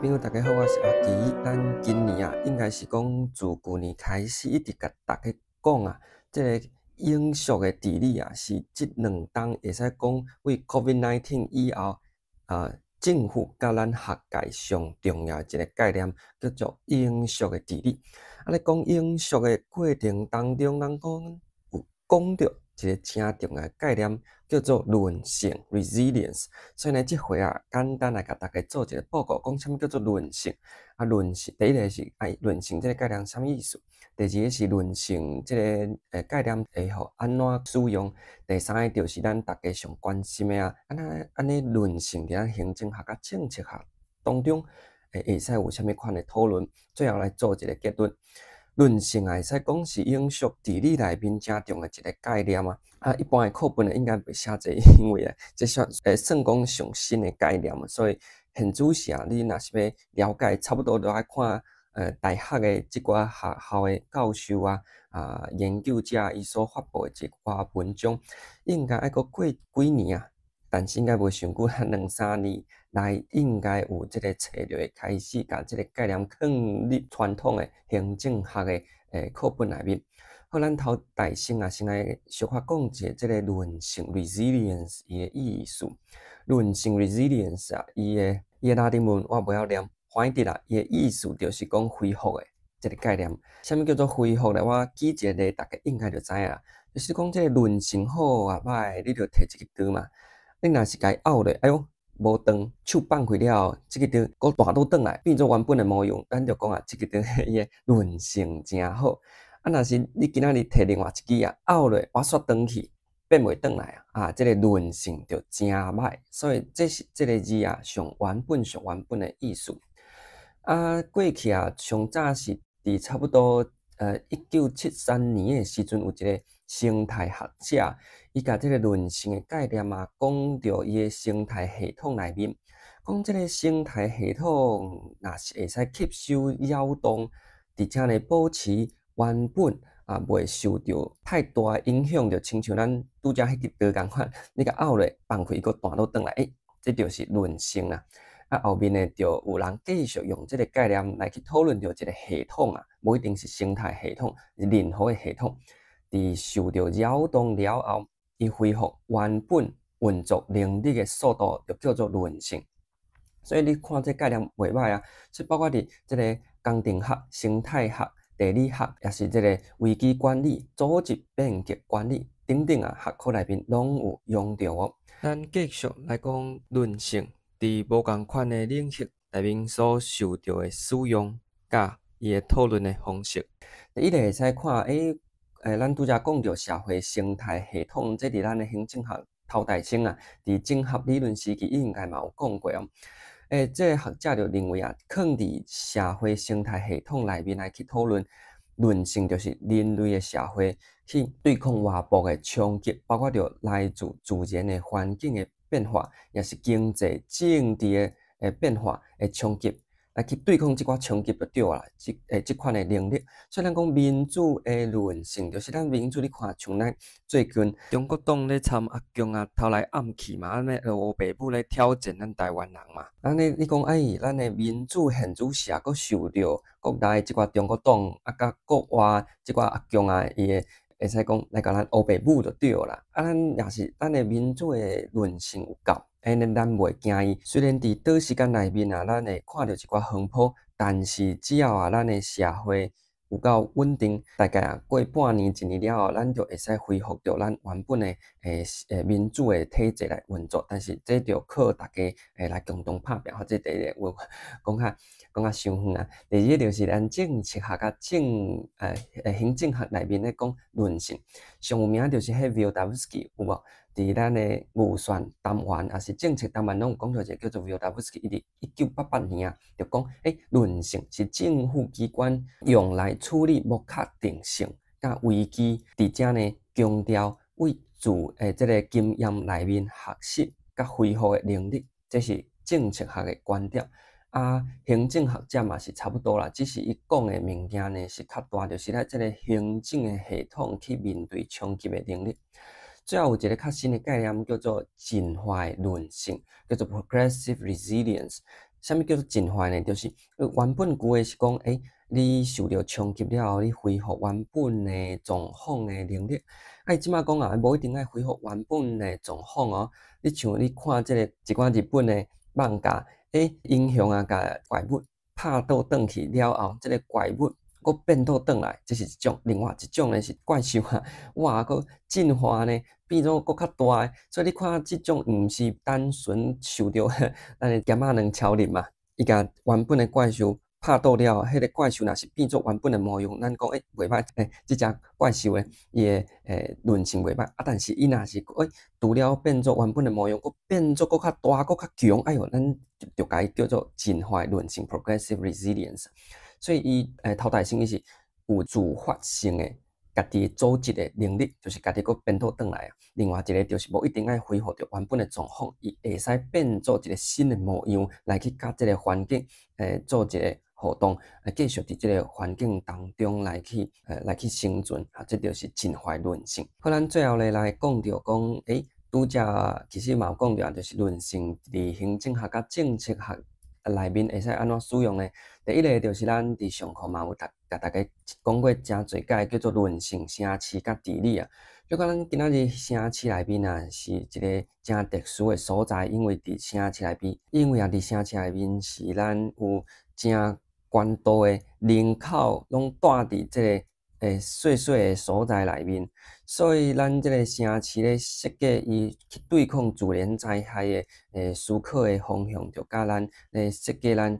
朋友，大家好，我是阿奇。咱今年啊，應該是講自舊年開始，一直共大家講啊，這个永續的治理啊，是這兩冬會使講為 COVID-19 以後啊，政府佮咱學界上重要的一个概念，叫做永續的治理。啊，咧講永續的過程當中，咱講有講著一个誠重要的概念，叫做韌性（resilience）。所以呢，這回啊，簡單來共大家做一个報告，講啥物叫做韌性。啊，韌性第一个是哎，韌性這个概念啥物意思？第二个是韌性這个概念會予按怎使用？第三个就是咱大家上關心的啊，按呢按呢韌性佇咱行政學佮政策學當中會使有啥物款的討論？最後來做一个結論。韌性啊，會使講是永續治理內面誠重要一个概念啊。啊，一般的課本呢應該袂寫這，因為啊，這算講上新的概念啊，所以現主時啊，你若是欲了解，差不多都愛看大學的這寡學校的教授啊、研究者伊所發布的一寡文章，應該愛閣過幾年啊，但是應該無傷久，兩三年內應該有這个策略開始，共這个概念囥入傳統的行政學的課本內面。好，咱頭代先啊，先來小可講一下這个韌性（resilience）伊的意思。韌性（resilience）啊，伊的拉丁文我袂曉念，翻譯啦，伊的意思就是講恢復的這个概念。啥物叫做恢復咧？我舉一个例，大家應該就知影啦。就是講這个韌性好啊歹，你著提一支刀嘛。你若是共伊拗咧，哎喲，無斷，手放開了後，這支刀閣彈倒轉來，變做原本的模樣。咱就講啊，這支刀伊的韌性誠好。啊，若是你今仔日提另外一支啊，拗落我煞斷去，變袂轉來啊，啊，這个韌性就誠歹。所以這是這个字啊，上原本上原本的意思。啊，過去啊，上早是佇差不多1973年的時陣，有一个生態學者，伊共這个韌性的概念啊，講著伊的生態系統內面，講這个生態系統若是會使吸收擾動，而且呢保持原本啊，袂受著太大的影響，就親像咱拄才彼支刀仝款，你共拗落放開，閣彈倒轉來，欸，這就是韌性啦。啊，後面呢，就有人繼續用這个概念來去討論著一个系統啊，無一定是生態系統，任何的系統，佇受著擾動了後，伊恢復原本運作能力的速度，就叫做韌性。所以你看這概念袂䆀啊，所以包括佇這个工程學、生態學、地理學，抑是這个危機管理、組織變革管理等等啊，學科內面攏有用著哦。咱繼續來講韌性，佇無仝款的領域內面所受著的使用，佮伊的討論的方式。第一个會使看，咱拄才講著社會生態系統，這佇咱的行政學頭代先啊，佇整合理論時期應該嘛有講過哦。這个學者就認為啊，囥佇社會生態系統內面來去討論韌性，就是人類的社會去對抗外部的衝擊，包括著來自自然的環境的變化，抑是經濟、政治的變化的衝擊，來去對抗這寡衝擊就對啦。這款的能力，所以咱講民主的韌性，就是咱民主，你看像咱最近中國黨咧參阿共啊偷來暗去嘛，按呢烏白母咧挑戰咱台灣人嘛。按呢你講哎，咱的民主現主時啊，閣受著國內這寡中國黨啊，佮國外這寡阿共啊，伊會會使講來共咱烏白舞就對啦。啊，咱若是咱的民主的韌性有夠，按呢咱袂驚伊。雖然佇短時間內面啊，咱會看著一寡風波，但是只要啊，咱的社會有夠穩定，大概啊過半年、一年了後，咱就會使恢復著咱原本的民主的體制來運作。但是這著靠大家來共同拍拚，這第一个有講較傷遠啊。第二个就是咱政策學佮政欸欸行政學內面咧講韌性，上有名就是彼 Wildavsky 有無？佇咱的預算單元，抑是政策單元，攏有講著一个叫做 Wildavsky，伊佇1988年啊，就講韌性是政府機關用來處理無確定性佮危機，佇遮呢強調為自這个經驗內面學習佮恢復的能力，這是政策學的觀點。啊，行政學者嘛是差不多啦，只是伊講的物件呢是較大，就是咱這个行政的系統去面對衝擊的能力。最後有一个較新的概念叫做進化的韌性，叫做 progressive resilience。啥物叫做進化呢？就是原本舊的是講，你受著衝擊了後，你恢復原本的狀況的能力。啊，伊這擺講啊，無一定愛恢復原本的狀況哦。你像你看這個一寡日本的漫畫，英雄啊，共怪物拍倒轉去了後，這个怪物閣變倒轉來，這是一種；另外一種呢是怪獸啊，哇，閣進化呢，變做閣較大的。所以你看這種毋是單純受著咱的劍仔兩超人嘛，伊共原本的怪獸拍倒了後，彼个怪獸若是變做原本的模樣，咱講袂歹，這隻怪獸呢，伊的韌性袂歹。啊，但是伊若是除了變做原本的模樣，閣變做閣較大、閣較強，哎喲，咱就共伊叫做進化韌性（progressive resilience）。所以伊淘汰性伊是有自發性的家己組織的能力，就是家己閣變倒轉來啊。另外一个就是無一定愛恢復著原本的狀況，伊會使變做一個新的模樣來去佮這个環境做一個互動，繼續佇這个環境當中來去生存，啊，這就是進化韌性。好，咱最後咧來講著講，拄才其實嘛有講著啊，就是韌性佇行政學佮政策學內面會使按怎使用呢？第一个就是咱佇上課嘛有共大家講過誠濟擺，叫做韌性城市佮治理啊。就講咱今仔日城市內面啊，是一个誠特殊的所在，因為啊，佇城市內面是咱有誠懸度的人口攏住佇這个細細的所在內面，所以咱這个城市咧設計伊去對抗自然災害的思考的方向，就佮咱咧設計咱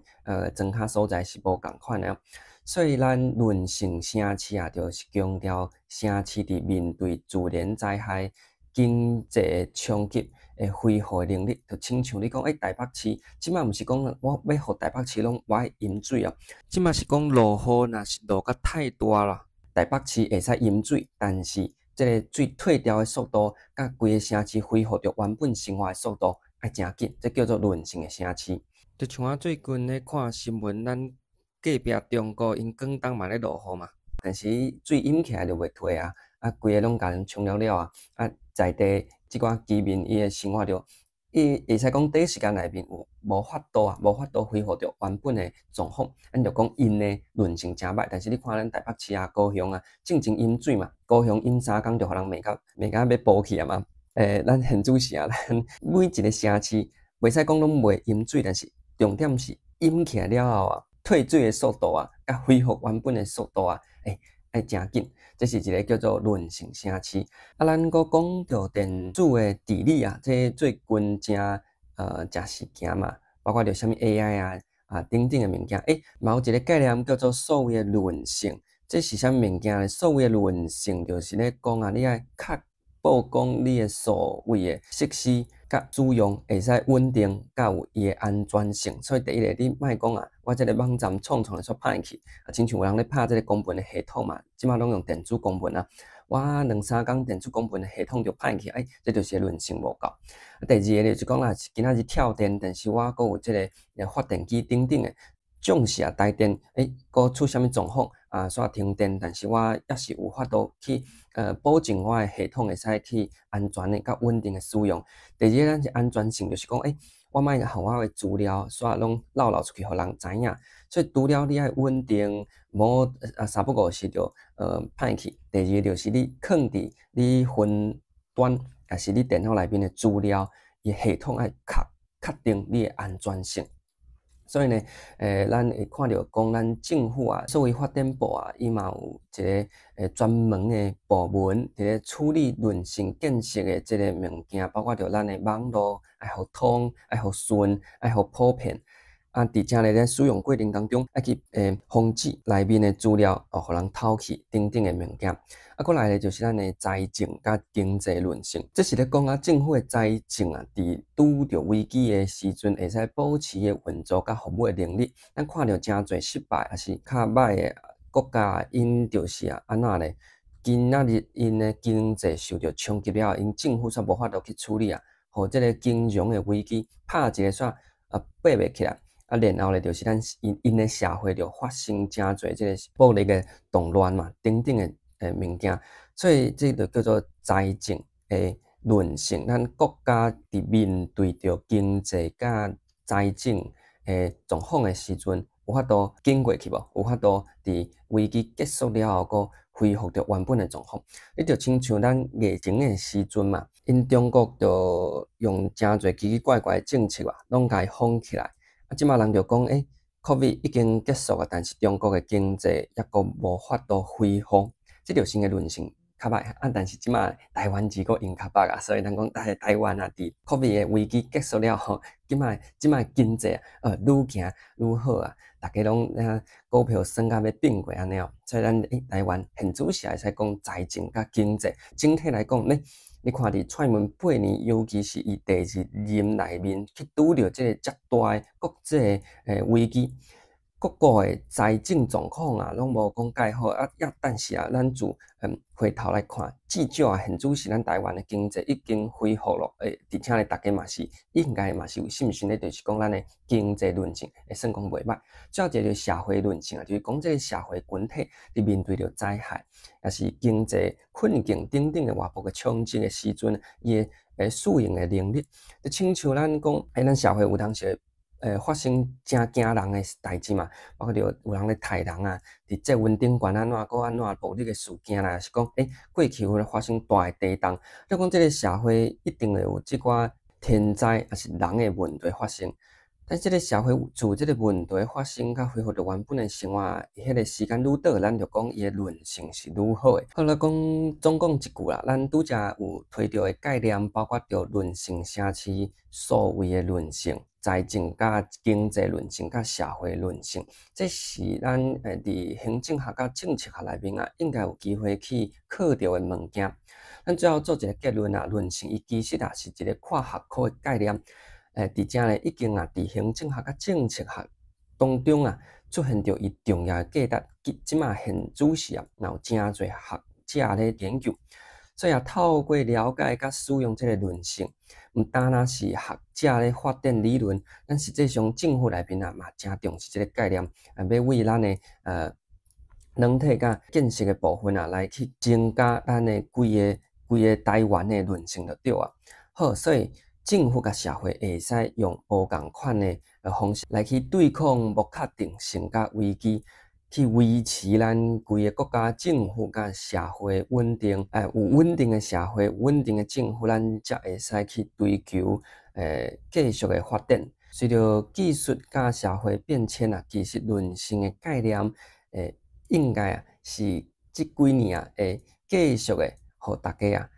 莊跤所在是無仝款的。所以咱韌性城市啊，就是強調城市佇面對自然災害、經濟衝擊的恢復能力。就親像你講，台北市，這擺毋是講我欲予台北市攏無愛淹水啊，這擺是講落雨若是落甲太大啦，台北市會使淹水，但是這个水退掉的速度，佮規个城市恢復著原本生活的速度愛誠緊，這叫做韌性的城市。就像我最近咧看新聞，咱隔壁中國𪜶廣東嘛咧落雨嘛，但是水淹起來就袂退啊，啊，規个攏共人沖了了啊，啊，在地這寡居民伊的生活就伊會使講短時間內面有無法度啊，無法度恢復著原本的狀況。咱就講𪜶的韌性誠歹，但是你看咱台北市啊、高雄啊，進前淹水嘛，高雄淹3工就予人罵甲欲爆去啊嘛。咱現主時啊，咱每一个城市袂使講攏袂淹水，但是重點是淹起來了後啊，退水的速度啊，佮恢復原本的速度啊，愛誠緊。這是一个叫做韌性城市。啊，咱閣講著電子的治理啊，這最近誠時行嘛，包括著啥物 AI 啊等等的物件。嘛有一个概念叫做數位的韌性。這是啥物物件呢？所謂的韌性就是咧講啊，你愛確保講你的數位的設施佮使用會使穩定，佮有伊的安全性。所以第一个，你莫講啊，我這个網站創創就煞歹去，啊，親像有人咧拍這个公文的系統嘛，這擺攏用電子公文啊，我兩三工電子公文的系統就歹去，這就是韌性無夠。第二个就是講啦，今仔日跳電，但是我閣有這个發電機等等的，縱使啊台電，閣出啥物狀況啊，煞停電，但是我猶是有法度去保證我的系統會使去安全的、佮穩定的使用。第二个，咱是安全性，就是講，我莫予我的資料煞攏漏漏出去，予人知影。所以除了你愛穩定，無啊三不五時就歹去。第二个就是你囥佇你雲端，抑是你電腦內面的資料，伊系統愛確定你的安全性。所以呢，咱會看著講，咱政府啊，數位發展部啊，伊嘛有一个專門的部門，佇咧處理韌性建設的這个物件，包括著咱的網路愛予通，愛予順，愛予普遍。啊，佇遮咧咧使用過程當中，愛去防止內面的資料哦，予人偷去等等的物件。啊，閣來咧就是咱的財政佮經濟韌性，這是咧講啊，政府的財政啊，佇拄著危機的時陣，會使保持的運作佮服務的能力。咱看著誠濟失敗，抑是較歹的國家，𪜶就是啊，按怎咧？今仔日𪜶的經濟受著衝擊了後，𪜶政府煞無法度去處理啊，予這个金融的危機拍一个煞啊爬袂起來。啊，然後咧就是咱𪜶的社會就發生誠濟這个暴力的動亂嘛，等等的物件，所以這就叫做財政的韌性。咱國家佇面對著經濟佮財政的狀況的時陣，有法度經過去無？有法度佇危機結束了後，閣恢復著原本的狀況。你就親像咱疫情的時陣嘛，𪜶中國就用誠濟奇奇怪怪的政策啊，攏共伊封起來。啊，這馬人就講，COVID 已經結束啊，但是中國的經濟猶閣無法度恢復，這就新的論性較歹啊。但是這馬台灣字閣用較北啊，所以咱講台灣啊，佇 COVID 的危機結束了後，這馬經濟啊，愈行愈好啊，逐家攏啊股票升甲欲變過按呢哦。所以咱台灣現主時會使講財政佮經濟整體來講咧，你看佇蔡英文八年，尤其是伊第二任內面去拄著這個遮大的國際的危機，各國的財政狀況啊，攏無講蓋好啊。抑但是啊，咱自回頭來看，至少啊，現主時咱台灣的經濟已經恢復咯。而且咧，逐家嘛是應該嘛是有信心咧，就是講咱的經濟韌性會算講袂䆀。最後一個就是社會韌性啊，就是講這個社會群體佇面對著災害，抑是經濟困境等等的外部的衝擊的時陣，伊的適應的能力。就親像咱講，咱社會有當時發生誠驚人的代誌嘛，包括著有人咧刣人啊，佇捷運頂懸按怎，閣按怎暴力的事件啦，抑是講過去有發生大的地動，你講這個社會一定會有這寡天災，抑是人的問題發生。但這個社會自這個問題發生，佮恢復著原本的生活，彼個時間愈短，咱就講伊的韌性是愈好的。好啦，講總講一句啦，咱拄才有提著的概念，包括著韌性城市數位的韌性、財政佮經濟韌性佮社會韌性，這是咱佇行政學佮政策學內面啊，應該有機會去課著的物件。咱最後做一個結論啊，韌性伊其實啊是一個跨學科的概念。佇遮咧已經啊，佇行政學佮政策學當中啊，出現著伊重要的價值。這馬現主時啊，有誠濟學者咧研究，所以啊，透過了解佮使用這個韌性，毋單單是學者咧發展理論，咱實際上政府內面啊嘛誠重視這個概念，啊，欲為咱的軟體佮建設的部分啊，來去增加咱的規個台灣的韌性就對啊。好，所以政府佮社會會使用無仝款的方式來去對抗無確定性佮危機，去維持咱規個國家政府佮社會穩定。有穩定的社會、穩定的政府，咱才會使去追求繼續的發展。隨著技術佮社會變遷啊，其實韌性的概念應該啊是這幾年啊會繼續的，予大家啊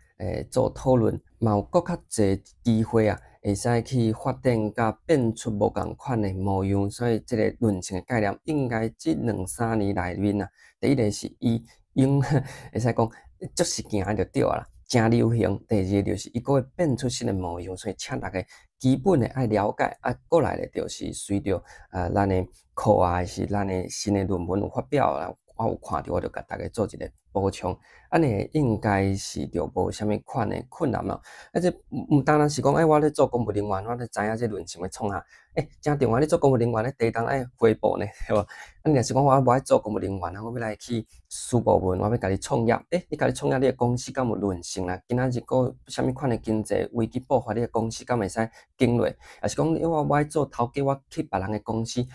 做討論，嘛有閣較濟機會啊，會使去發展佮變出無仝款的模樣，所以這個韌性的概念應該這兩三年內面啊，第一個是伊用會使講足時行就對啊啦，誠流行。第二個就是伊閣會變出新的模樣，所以請大家基本的愛了解。啊，過來咧就是隨著咱的課啊，抑是咱的新的論文有發表啊，我有看著，我就共大家做一個補充。按呢應該是就無啥物款的困難咯。啊，這毋單單是講，我咧做公務人員，我咧知影這韌性欲創啥？誠重要，你做公務人員咧，地動愛回報呢，對無？啊，你若是講我無愛做公務人員啊，我欲來去私部門，我欲家己創業。你家己創業，你的公司敢有韌性啦？今仔日閣啥物款的經濟危機爆發，你的公司敢會使經落？抑是講，我無愛做頭家，我去別人的公司。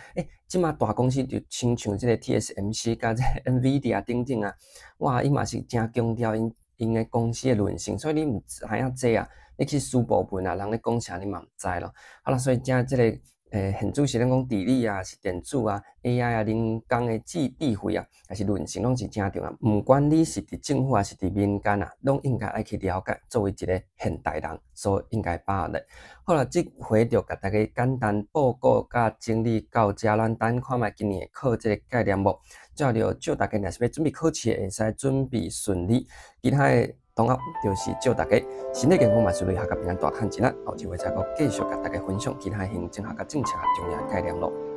這馬大公司就親像這個 TSMC 佮這個 NVIDIA 等等啊，哇，伊嘛是誠強調𪜶的公司的韌性，所以你毋知影這啊，你去私部門啊，人咧講啥你嘛毋知咯。好啦，所以遮這個現主時咱講地理啊，是電子啊、AI 啊、人工的智慧啊，抑是韌性，攏是誠重要。毋管你是佇政府抑是佇民間啊，攏應該愛去了解，作為一個現代人所應該把握的。好啦，這回就共大家簡單報告佮整理到遮，咱等看覓今年會考這個概念無？最後就祝大家若是欲準備考試，會使準備順利。其他的同學就是祝大家身體健康，萬事如意，學甲平安，大趁錢啦！後一回再閣繼續共大家分享其他行政學佮政策重要概念囉。